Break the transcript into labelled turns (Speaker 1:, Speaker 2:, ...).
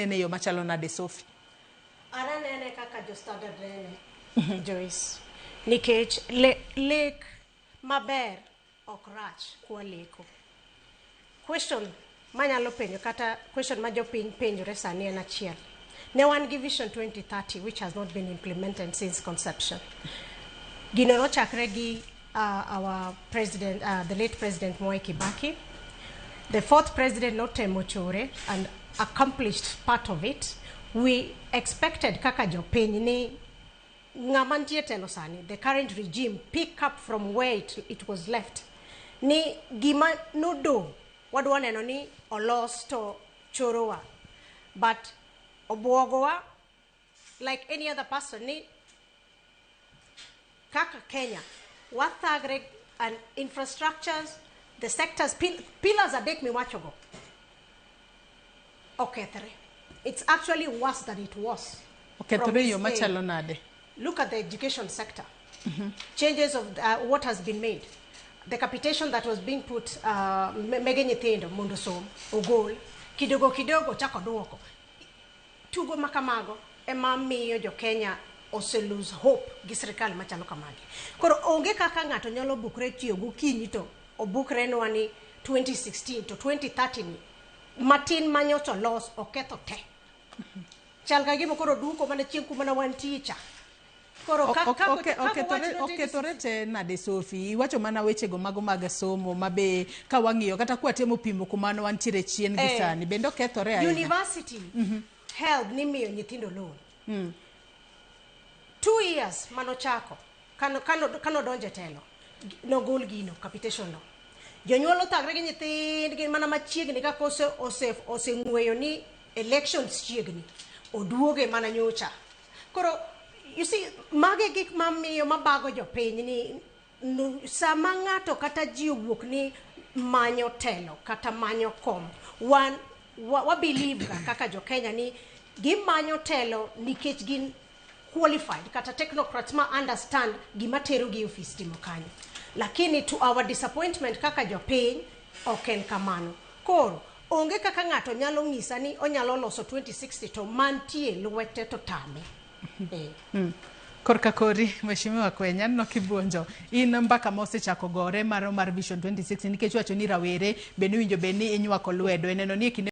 Speaker 1: Inene e yo machalo nade Sophie?
Speaker 2: An anene kaka jo Standard nene, Joyce. Nikech le, lek maber ok rach kwa leko. Question manyalo penjo kata question ma jopiny penjore sani en achiel. Ne wan gi Vision 2030 which has not been implemented since conception. Gino nochakre gi our president, the late President Mwai Kibaki. The fourth president notemo chore and accomplished part of it. We expected kaka jopiny ni ng'ama nitie telo sani, the current regime, pick up from where it was left. Ni gima nodong' wadwa neno ni olos to chorowa. But obuogowa like any other person ni kaka Kenya wathagre and infrastructures, the sectors, pillars adek miwachogo okethre. It's actually worse than it was.
Speaker 1: Okethore yo machalo nade?
Speaker 2: Look at the education sector. Changes of what has been made. The capitation that was being put mege nyithindo mondo som ogol kidogo kidogo chako duoko. Tugo makamago ema miyo jo Kenya ose lose hope gi sirikal machalo kamagi. Koro onge kaka ng'ato nyalo bukre tiyo gokinyi to obukre nwa ni 2016 to 2030 ni matin manyocha olos oketho te. Chal ka gima koro duoko mana chien kuma ne wantie cha. Koro
Speaker 1: Okethore te nade Sophie? Iwacho mana wechego mago mag somo ma be ka wang'iyo kata kwatemo pimo kuma ne wantiere chien gi sani bende okethore ahinya.
Speaker 2: University HELB nimiyo nyithindo loan. 2 years manochako kano donjo e telo nogol gino capitation law. Jonyuol othagre gi nyithindgi mana machiegni kaka oseng'weyo ni elections chiegni oduoge mana nyocha. Koro you see mage gik mamiyo mabago jopiny ni sama ng'ato kata ji owuok ni manyo telo kata manyo kom wan wa believe ga kaka jo Kenya ni gimanyo telo nikech gin qualified kata technocrats ma understand gima tero gi ofis timo kanyo, lakini to our disappointment kaka jopiny ok en kamano. Koro onge kaka ng'ato nyalo ng'isa ni onyalo loso 2060 to mantie lwete to tame.
Speaker 1: Korka kori, Mheshimiwa Kwenya, aneno kibuonjo. In mbaka ma osechako gore mar Vision 2060 nikech wacho ni rawere bende owinjo bed ni inywako lwedo e neno ni e kinde